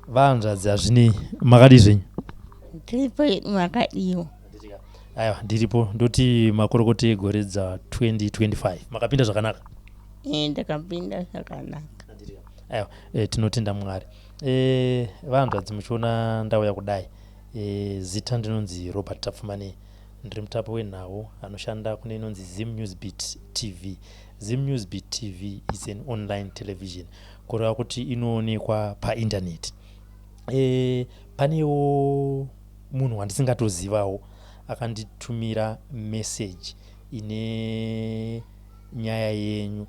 Vahanzvadzi, hazvinei, makadii zvenyu? Tiripo, makadiwo? Aiwa, ndiripo. Ndoti makorokoti egore dza 2025, makapinda zvakanaka? Ndakapinda zvakanaka. Aiwa, tinotenda Mwari. Vahanzvadzi, muchiona ndauya kudai, zita ndinonzi Robert Tapfumanei, ndiri mutapi wenhau anoshanda kune inonzi Zim Newsbeat TV. Zim Newsbeat TV is an online television, kureva kuti inoonekwa paindaneti. Panewo munhu wandisingatozivawo akanditumira meseji ine nyaya yenyu,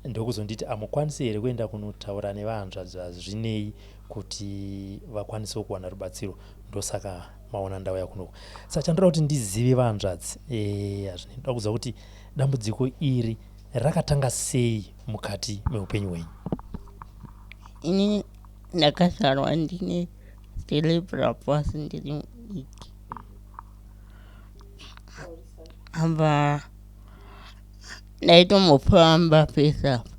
ndokuzonditi hamukwanisi here kuenda kunotaura nevahanzvadzi Hazvinei kuti vakwanisewo kuwana rubatsiro. Ndosaka maona ndauya kunoku. Saka chandoda kuti ndizive, vahanzvadzi Hazvinei, ndoda kuziva kuti dambudziko iri rakatanga sei mukati meupenyu hwenyu. Ini ndakazvarwa ndine cerebral palsy ndiri mudiki. Amba ndaitombofamba pese apa,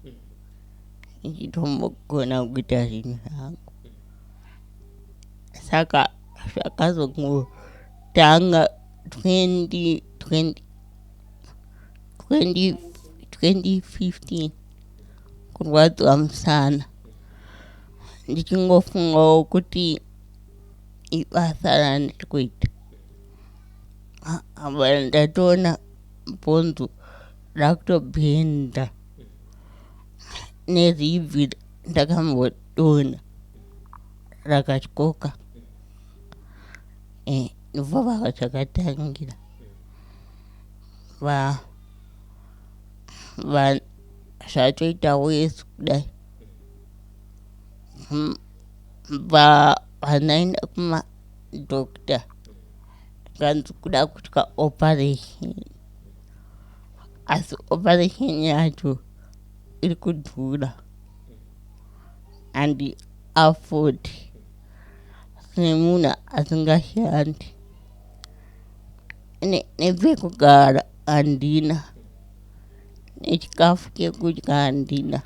ndichitombogona kuita zvinhu zvangu. Saka zvakazongotanga 20 20 2015, kurwadziwa musana, ndichingofungawo kuti ibasa randiri kuita. Apa ndatoona bhonzo rakutobhenda neribhi ndakambodonha rakatyoka. Ndobva zvakatangira va va zvatoita wesi kudai. Va vandaenda kumadhokta, kanzi kuda kuitwa operation, asi operation yacho iri kudhura, handi afford semunhu asingashandi. Nepekugara handina, nechikafu chekudya handina.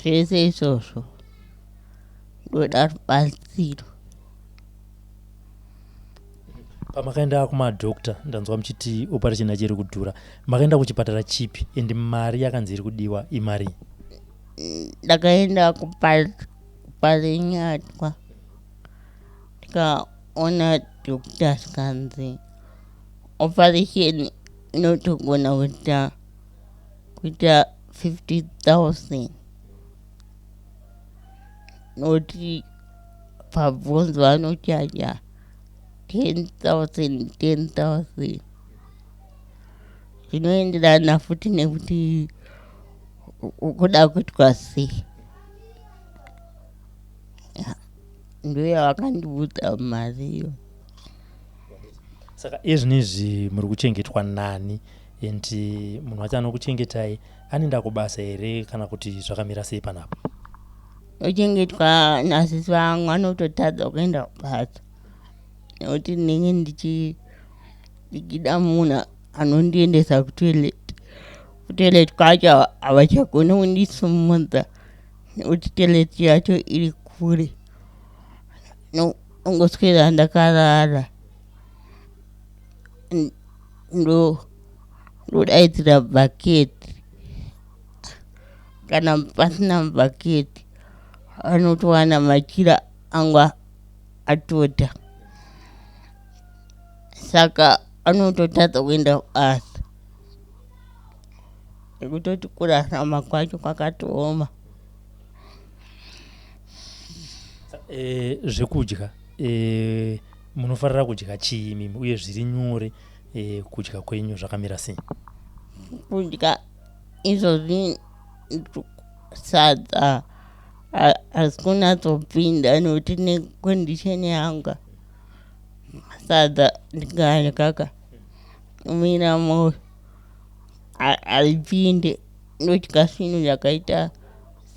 Zvese izvozvo ndoda rubatsiro. Pamakaenda kumadhokta, ndanzwa muchiti operation yacho iri kudhura. Makaenda kuchipatara chipi, and mari yakanzi iri kudiwa imari? Ndakaenda kuParirenyatwa, ndikaona dhokta, zvikanzi operation inotogona kuita 50,000, nokuti pabvunzo vanochaja 10,000 10,000. Zvinoenderana futi nekuti ukuda kuitwa sei. Ndoyavakandiudza mari iyo. Saka iye zvinezvi muri kuchengetwa nani, and munhu wacho anokuchengetai anoenda kubasa here, kana kuti zvakamira sei panapa? Ochengetwa nasisi vangu. Anototadza kuenda kubasa nekuti ndinenge ndichida munhu anondiendesa kutoilet. Kutoilet kwacho havachagoni kundisumudza nekuti toilet yacho iri kure. Nongoswera ndakarara, ndodaidzira bhaketi. Kana pasina bhaketi, anotowana machira angu atota. Saka anototadza kuenda kubasa nekutoti kurarama kwacho kwakatooma. Zvekudya, munofarira kudya chii imimi, uye zviri nyore kudya kwenyu zvakamira sei? Kudya izvozvi, sadza hasi kunyatsopinda nekuti necondition yangu sadza ndikadya ka nomira mwoyo, haripinde. Ndodya zvinhu zvakaita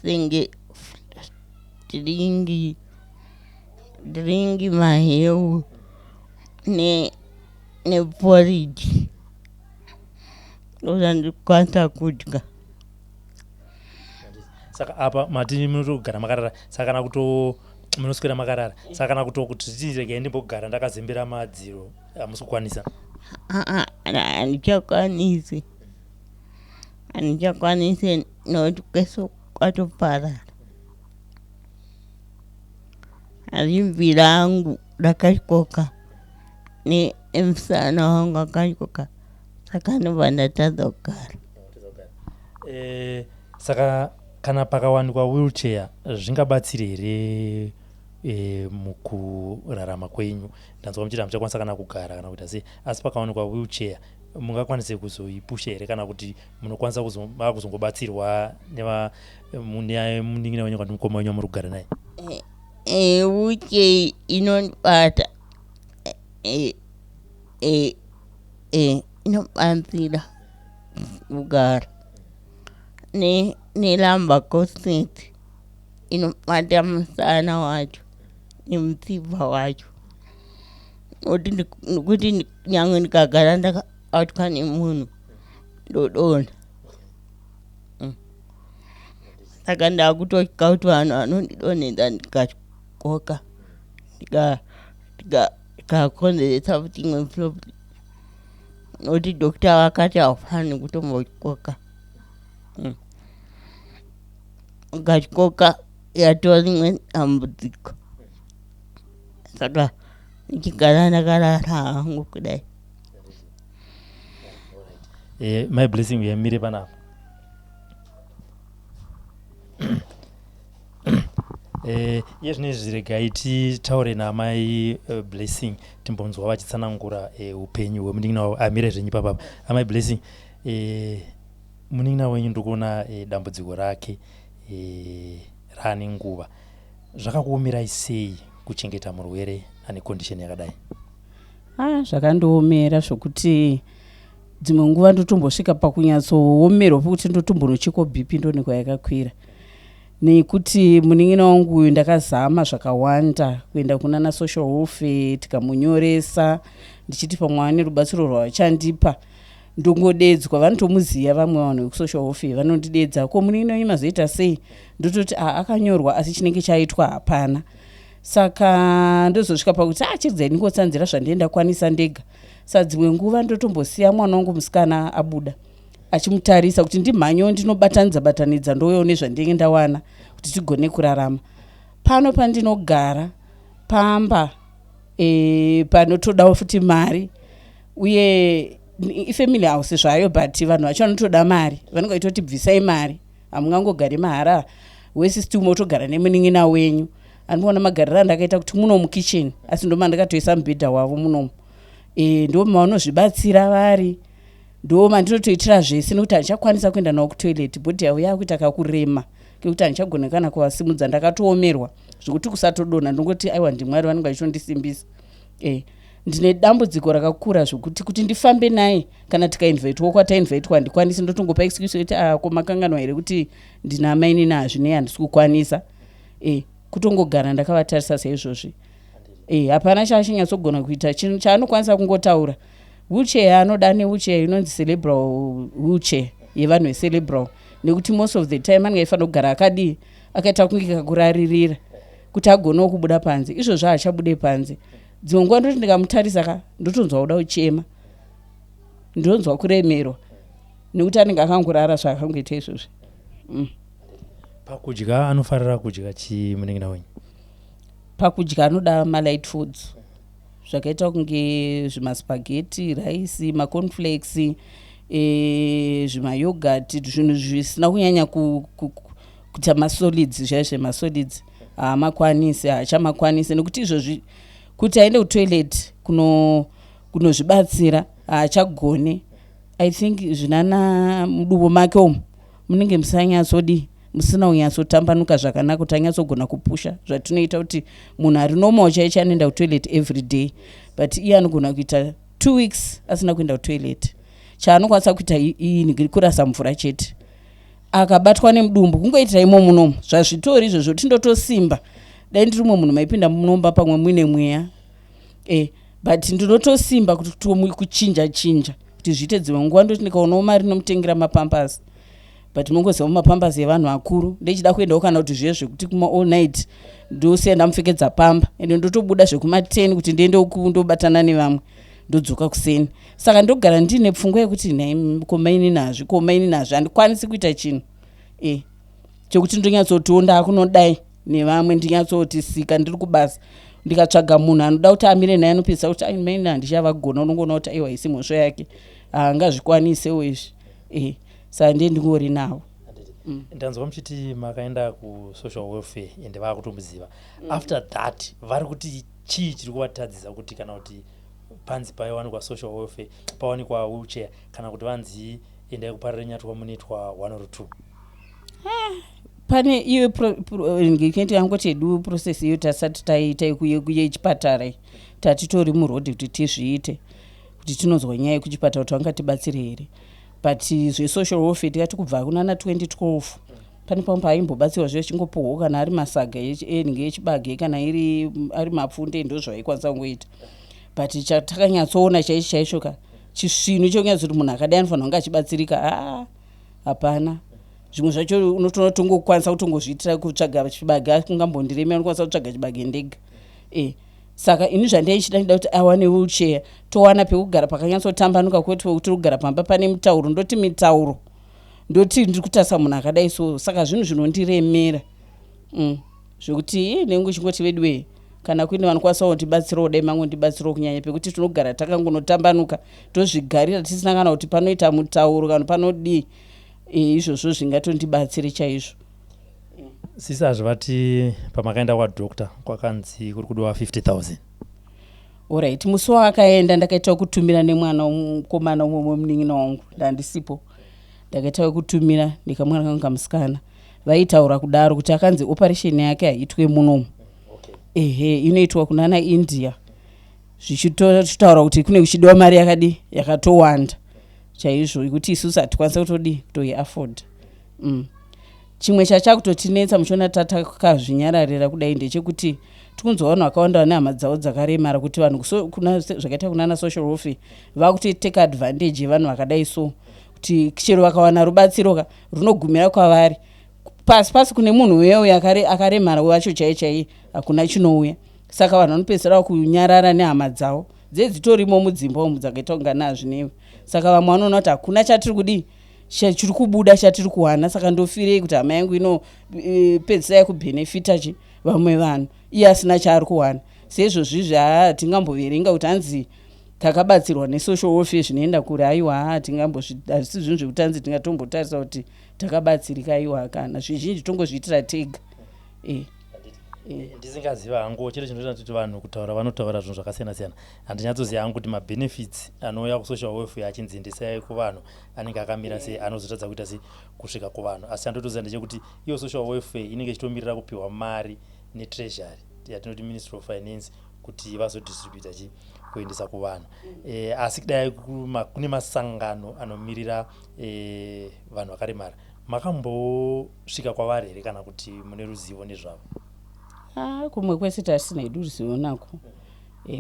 senge drink, maheu neporridge, ndozvandikwanisa kudya. Saka apa mati munotogara makarara, saka kana kuto munoswera makarara, saka kana kuto kuti tiregai ndimbogara ndakazembera madziro, hamusi kukwanisa? Aa, handichakwanisi, handichakwanisi nokuti kwese kwatoparara. Ribvi rangu rakatyoka nemusana wangu akatyoka, saka ndobva ndatadza kugara. Saka kana pakawanikwa wheelchair zvingabatsire here mukurarama kwenyu? Ndanzwa muchiti hamuchakwanisa kana kugara kana kuita sei, asi pakawanikwa wheelchair mungakwanise kuzoipusha here, kana kuti munokwanisa makuzongobatsirwa nemunin'ina wenyu kana mukoma wenyu wamuri kugara naye? Wheelchair inondibata, inobatsira kugara, nelumbar corset inobata musana wacho nemutsipa wacho, nokuti nyange ndikagara ndakabatwa nemunhu ndodonha. Saka ndakutotya kuti vanhu vanondidonhedza ndikatyoka, ndikakonzeresa futi imwe problem, nokuti doctor vakati haufaniri kutombotyoka. Ukatyoka yatova rimwe dambudziko, saka ndichigara ndakarara hangu kudai. Mai Blessing, uyamire panapa. Iye zvino izvi regai titaure naamai Blessing, timbonzwa vachitsanangura upenyu hwemunin'ina wavo. Amire zvenyu papapa, amai Blessing. Munin'ina wenyu ndikuona dambudziko rake raane nguva. Zvakakuomerai sei kuchengeta murwere ane condition yakadai? Ah, zvakandiomera zvokuti dzimwe nguva ndotombosvika pakunyatsoomerwa pokuti ndotombonochekwa BP, ndonekwa yakakwira, nekuti munin'ina wangu uyu ndakazama zvakawanda kuenda kunana social welfare, tikamunyoresa ndichiti pamwe ane rubatsiro rwavachandipa. Ndongodedzwa, vanotomuziva vamwe vanhu vekusocial welfare, vanondidedza, "Ko munin'ina wenyu mazoita sei?" Ndototi, "A, akanyorwa, asi chinenge chaitwa hapana." Saka ndozosvika pakuti, "A, chiridzai ndingotsanzira zvandinenge kwanisa ndega." Saka dzimwe nguva ndotombosiya mwana wangu musikana abuda achimutarisa kuti ndimhanyewo ndinobatanidza batanidza, ndouyawo nezvandinenge ndawana kuti tigone kurarama pano pandinogara pamba. Panotodawo futi mari, uye ifamily house zvayo, but vanhu vacho vanotoda mari, vanenge vachitoti, "Bvisai mari, hamungangogari mahara wesystem, wotogara nemunin'ina wenyu." Andikuona magariro andakaita kuti muno mukitchen, asi ndo mandakatoisa mubhedha wavo munomu. Ndo mavanozvibatsira vari, ndo mandinotoitira zvese, nekuti handichakwanisa kuenda navo kutoilet. Body yavo yakuita kakurema kekuti handichagone kana kuvasimudza. Ndakatoomerwa zvokuti kusatodonha ndongoti, "Aiwa, ndimwari vanenge vachitondisimbisa." Ndine dambudziko rakakura zvokuti kuti ndifambe naye kana tikainvitwa kwatainvitwa handikwanisi. Ndotongopa excuse yekuti, "Ah, ko makanganwa here kuti ndina mainini? Hazvinei, handisi kukwanisa." Kutongogara ndakavatarisa saizvozvi. Hapana chaachinyatsogona kuita. Chinhu chaanokwanisa kungotaura. Wheelchair yaanoda newheelchair inonzi cerebral wheelchair, yevanhu vecerebral, nekuti most of the time anenge aifanira kugara akadii, akaita kunge kakuraririra kuti agonewo kubuda panze. Izvozvo haachabude panze. Dzimwe nguva ndoti ndikamutarisa ka, ndotonzwa kuda kuchema, ndonzwa kuremerwa nekuti anenge akangorara zvaakangoita izvozvi. Pakudya anofarira kudya chii munin'ina wenyu? Pakudya anoda malight foods, zvakaita kunge zvimaspaghetti, rice, macornflakes, zvimayoghurt, zvinhu zvisina kunyanya kuita masolids zvaivo. Zvemasolids haamakwanisi, haachamakwanisi, nekuti izvozvi kuti aende kutoilet kunozvibatsira haachagoni. I think zvinana mudumbu make umu munenge musanyatsodii, musina kunyatsotambanuka zvakanaka kuti anyatsogona kupusha. Zvatinoita kuti munhu ari normal chaicho anoenda kutoilet every day, but iye anogona kuita 2 weeks asina kuenda kutoilet. Chaanokwanisa kuita ini kurasa mvura chete. Akabatwa nemudumbu kungoitira imo munomu, zvazvitori izvozvo kuti ndotosimba. Dai ndiri mumwe munhu, maipinda munomba pamwe muine mweya, but ndinotosimba kuti kuchinja chinja kuti zviite. Dzimwe nguva ndoti ndikaonawo mari nomutengera mapampers. But mongoziva mumapambazi evanhu vakuru, ndechida kuendawo kana kuti zviye zvekuti kuma all night, ndosiya ndamupfekedza pamba, ende ndotobuda zvekuma10 kuti ndiende kundobatana nevamwe, ndodzoka kuseni. Saka ndogara ndiine pfungwa yekuti, "Nhai, komaini nazvi, komaini nazvi?" Handikwanisi kuita chinhu chekuti ndonyatsotiwo ndaakunodai nevamwe, ndinyatsoti sika ndiri kubasa. Ndikatsvaga munhu anoda kuti amire naye, anopedzisa kuti, "Ai, maini handichavagona." Unongoona kuti aiwa, isi mhosva yake, haangazvikwanisewo izvi. Saka ndiye ndingori navo. Ndanzwa muchiti makaenda kusocial welfare ende vaakutomuziva. After that vari kuti chii chiri kuvatadzisa kuti kana kuti panzi paiwanikwa social welfare, pawanikwa wheelchair, kana kuti vanzi endai kuParirenyatwa munoitwa one or two? Pane iyo ngekuti yangoti yedu process iyo tasati taita yechipatara iyi, tatitori murodhi kuti tizviite, kuti tinonzwa nyaya yekuchipatara kuti vangatibatsire here. But zvesocial welfare, tikati kubva kunana 2012 pane pamwe paaimbobatsirwa zviye, chingopuhwawo kana ari masaga enhingi yechibage, kana iri ari mapfunde, ndo zvaikwanisa kungoita. But chatakanyatsoona chaicho chaicho ka, chisvinu chokunyatsoti munhu akadai anofanira kunge achibatsirika, aa, hapana. Zvimwe zvacho unotoona tongokwanisa kutongozviitira, kutsvaga chibage kungambondiremera, unokwanisa kutsvaga chibage ndega. Saka ini zvandaichida, ndida kuti awane wheelchair, towana pekugara pakanyatsotambanuka, kwete pekuti kugara pamba pane mitauro. Ndoti mitauro, ndoti ndiri kutarisa munhu akadai so. Saka zvinhu zvinondiremera, zvekuti nenge uchingoti, "Veduwe, kana kuine vanokwanisawo kundibatsirawo, dai mangondibatsirawo," kunyanya pekuti tinogara takangonotambanuka, tozvigarira tisina kana kuti panoita mutauro kana panodii. Izvozvo zvingatondibatsire chaizvo. Sisi, hazvivati pamakaenda kwadoctor kwakanzi kuri kudiwa 50 000? Alright, musi waakaenda ndakaita kutumira nemwana mukomana umwe wemunin'ina wangu, ndandisipo. Ndakaita wekutumira nekamwana kangu kamusikana. Vaitaura kudaro kuti akanzi operation yake haitwe munomu. Ehe, inoitwa kunana India, zvichitotaura kuti kune kuchidiwa mari yakadi yakatowanda chaizvo, yekuti isusu hatikwanisa kutodi kutoiafford. Chimwe chachakutotinetsa, muchiona tatakazvinyararira kudai, ndechekuti tikunzwa vanhu vakawanda vane hama dzavo dzakaremara, kuti vanhu zvakaita kunana social welfare vakutotake advantage yevanhu vakadai so, kuti chero vakawana rubatsiro ka, runogumira kwavari pasi pasi. Kune munhu uya uya akaremara wacho chai chai, hakuna chinouya. Saka vanhu vanopedzisira kunyarara nehama dzavo dzedzitorimo mudzimba umu dzakaita kunga nazvinevo. Saka vamwe vanoona kuti hakuna chatiri kudii, chiri kubuda, chatiri kuwana, saka ndofirei kuti hama yangu inopedzisa yakubhenefita chi vamwe vanhu, iye asina chaari kuwana? Seizvozvizvi, haa, tingamboverenga kuti hanzi takabatsirwa nesocial welfare zvinoenda kure? Aiwa, haa, hazvisi zvinhu zvekuti hanzi tingatombotarisa kuti takabatsirika. Aiwa, kana zvizhinji tongozviitira tega. Ndisingaziva hangu chiro chinoita kuti vanhu kutaura, vanotaura zvinhu zvakasiyana siyana. Handinyatsoziva hangu kuti mabenefits anouya kusocial welfare achinzi endesai kuvanhu anenge akamira sei, anozotadza kuita sei kusvika kuvanhu. Asi chandotoziva ndechekuti iyo social welfare inenge ichitomirira kupiwa mari netreasury, yatinoti Ministry of Finance, kuti vazodistributa chi kuendesa kuvanhu. Asi dai kune masangano anomirira vanhu vakaremara, makambosvika kwavari here, kana kuti mune ruzivo nezvavo? Ah, kumwe kwese tasina hedu ruzivo nako.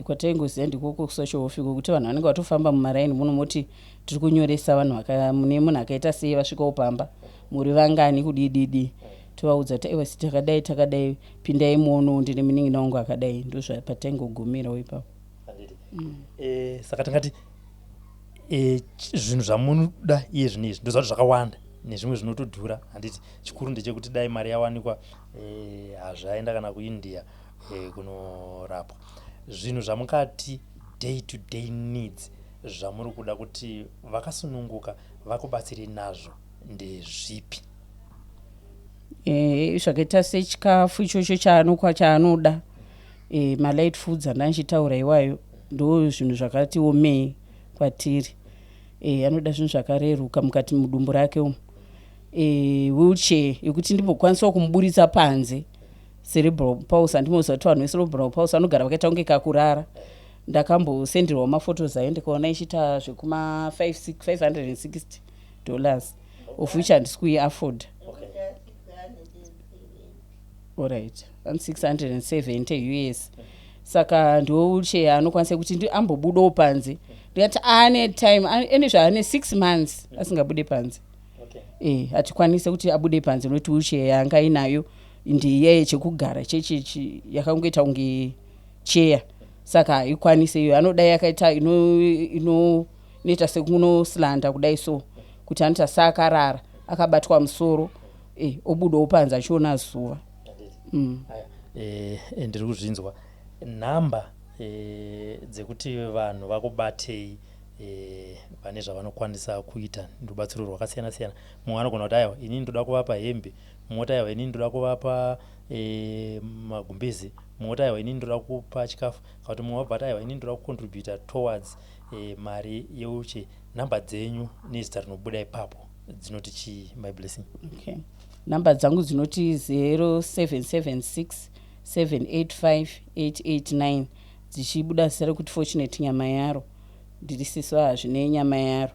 Kwataingoziva ndikoko kusocial welfare, kwekuti vanhu vanenge vatofamba mumaraini muno, moti tiri kunyoresa vanhu mune munhu akaita sei, vasvikawo pamba, muri vangani, kudididi, tovaudza kuti aiwa, si takadai takadai, pindai muono, ndine munin'ina wangu akadai. Ndozvapataingogumirawo ipapo. Saka tingati zvinhu zvamunoda iye zvino izvi, ndoziva kuti zvakawanda nezvimwe zvinotodhura, handiti? Chikuru ndechekuti dai mari yawanikwa, hazvaenda kana kuIndia kunorapwa. Zvinhu zvamungati day to day needs zvamuri kuda kuti vakasununguka vakubatsirei nazvo ndezvipi? Zvakaita sechikafu ichocho chaanokwa chaanoda, malight foods andandichitaura iwayo, ndo zvinhu zvakati omei kwatiri. Anoda zvinhu zvakareruka mukati mudumbu rake umu. Wheelchair yekuti ndimbokwanisawo kumuburitsa panze. Cerebral palsy, handimoziva kuti vanhu vecerebral palsy vanogara vakaita kunge kakurara. Ndakambosenderwawo mafotos ayo, ndikaona ichiita zvekuma $560, of which handisi kuiafford. Alright, 670 US. Saka ndo wheelchair anokwanisa kuti ambobudawo panze. Ndikati ane time, ane zvaane 6 months asingabude panze. Eh, hatikwanise kuti abude panze nokuti wheelchair yaanga inayo ndeiya yechekugara chechechi yakangoita kunge cheya, saka haikwanise iyo. Anoda yakaita inoita sekunoslanda kudai, so kuti anoita saakarara akabatwa musoro, obudawo panze achiona zuva. Ndiri kuzvinzwa. Nhamba dzekuti vanhu vakubatei vane zvavanokwanisa kuita, rubatsiro rwakasiyana siyana. Mumwe anogona kuti, "Aiwa, inini ndoda kuvapa hembe." Mumwe oti, "Aiwa, inini ndoda kuvapa magumbezi." Mumwe oti, "Aiwa, inini ndoda kupa chikafu." Kana kuti mumwe wabva ati, "Aiwa, inini ndoda kucontributa towards mari yewheelchair." Nhamba dzenyu nezita rinobuda ipapo dzinoti chii, Mai Blessing? Okay. Nhamba dzangu dzinoti 0776 785 889, dzichibuda zita rekuti Fortunate Nyama Yaro. Ndiri sisi vaHazvinei Nyama Yaro.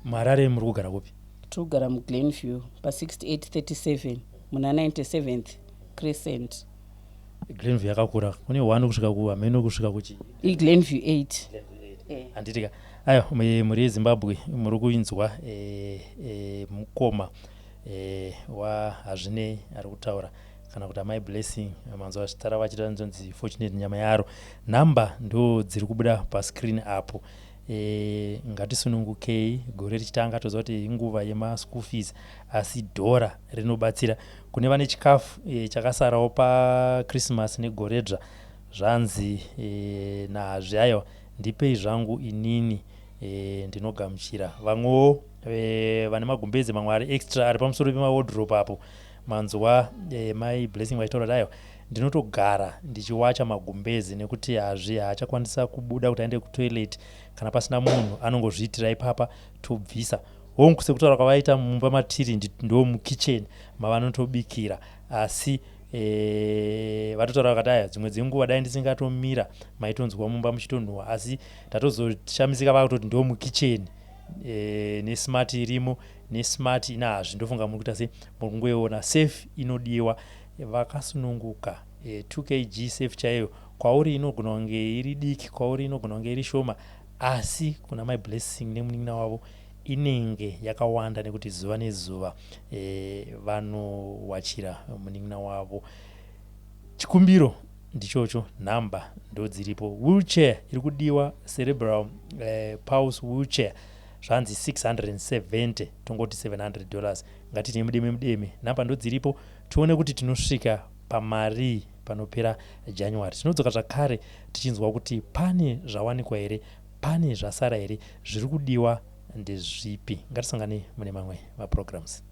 MuHarare muri kugara kupi? Tiri kugara muGlenview pa6837 muna 97th Crescent. Glenview yakakura, kune 1 kusvika kuhameno kusvika kuchi? IGlenview 8. Handiti ka? Aiwa, mhuri yeZimbabwe, muri kuinzwa mukoma waHazvinei ari kutaura, kana kuti Amai Blessing. Manzwa zita ravo achita nzonzi Fortunate Nyama Yaro. Nhamba ndo dziri kubuda pascreen apo. Ngatisunungukei gore richitanga. Toziva kuti inguva yemaschool fees, asi dhora rinobatsira kune vane chikafu chakasarawo paChristmas negoredzva. Zvanzi nazvi, "Aiwa, ndipei zvangu inini." Ndinogamuchira vamwewo vane magumbezi mamwe ari extra ari pamusoro pemawardrobe apo. Manzwa Mai Blessing vachitaura kuti, "Aiwa, ndinotogara ndichiwacha magumbezi," nekuti hazvi haachakwanisa kubuda kuti aende kutoilet kana pasina munhu, anongozviitira ipapa. Tobvisa hongu, sekutaura kwavaita, mumba matiri ndo mukitchen mavanotobikira, asi vatotaura vakati, "Aya, dzimwe dzenguva dai ndisingatomira maitonzwa mumba muchitonhuhwa." Asi tatozoshamisika vakutoti ndo mukitchen nesmart irimo, nesmart ina Hazvi. Ndofunga muri kuita se muri kungoiona safe inodiwa. Vakasununguka, 2 kg safe chaiyo kwauri inogona kunge iri diki, kwauri inogona kunge iri shoma, asi kuna Mai Blessing nemunin'ina wavo inenge yakawanda, nekuti zuva nezuva vanowachira munin'ina wavo. Chikumbiro ndichocho, nhamba ndo dziripo. Wheelchair iri kudiwa, cerebral palsy wheelchair, zvanzi 670, tongoti $700. Ngatiti mudeme mudeme. Nhamba ndo dziripo, tione kuti tinosvika pamari panopera January. Tinodzoka zvakare tichinzwa kuti pane zvawanikwa here, pane zvasara here, zviri kudiwa ndezvipi. Ngatisangane mune mamwe maprograms.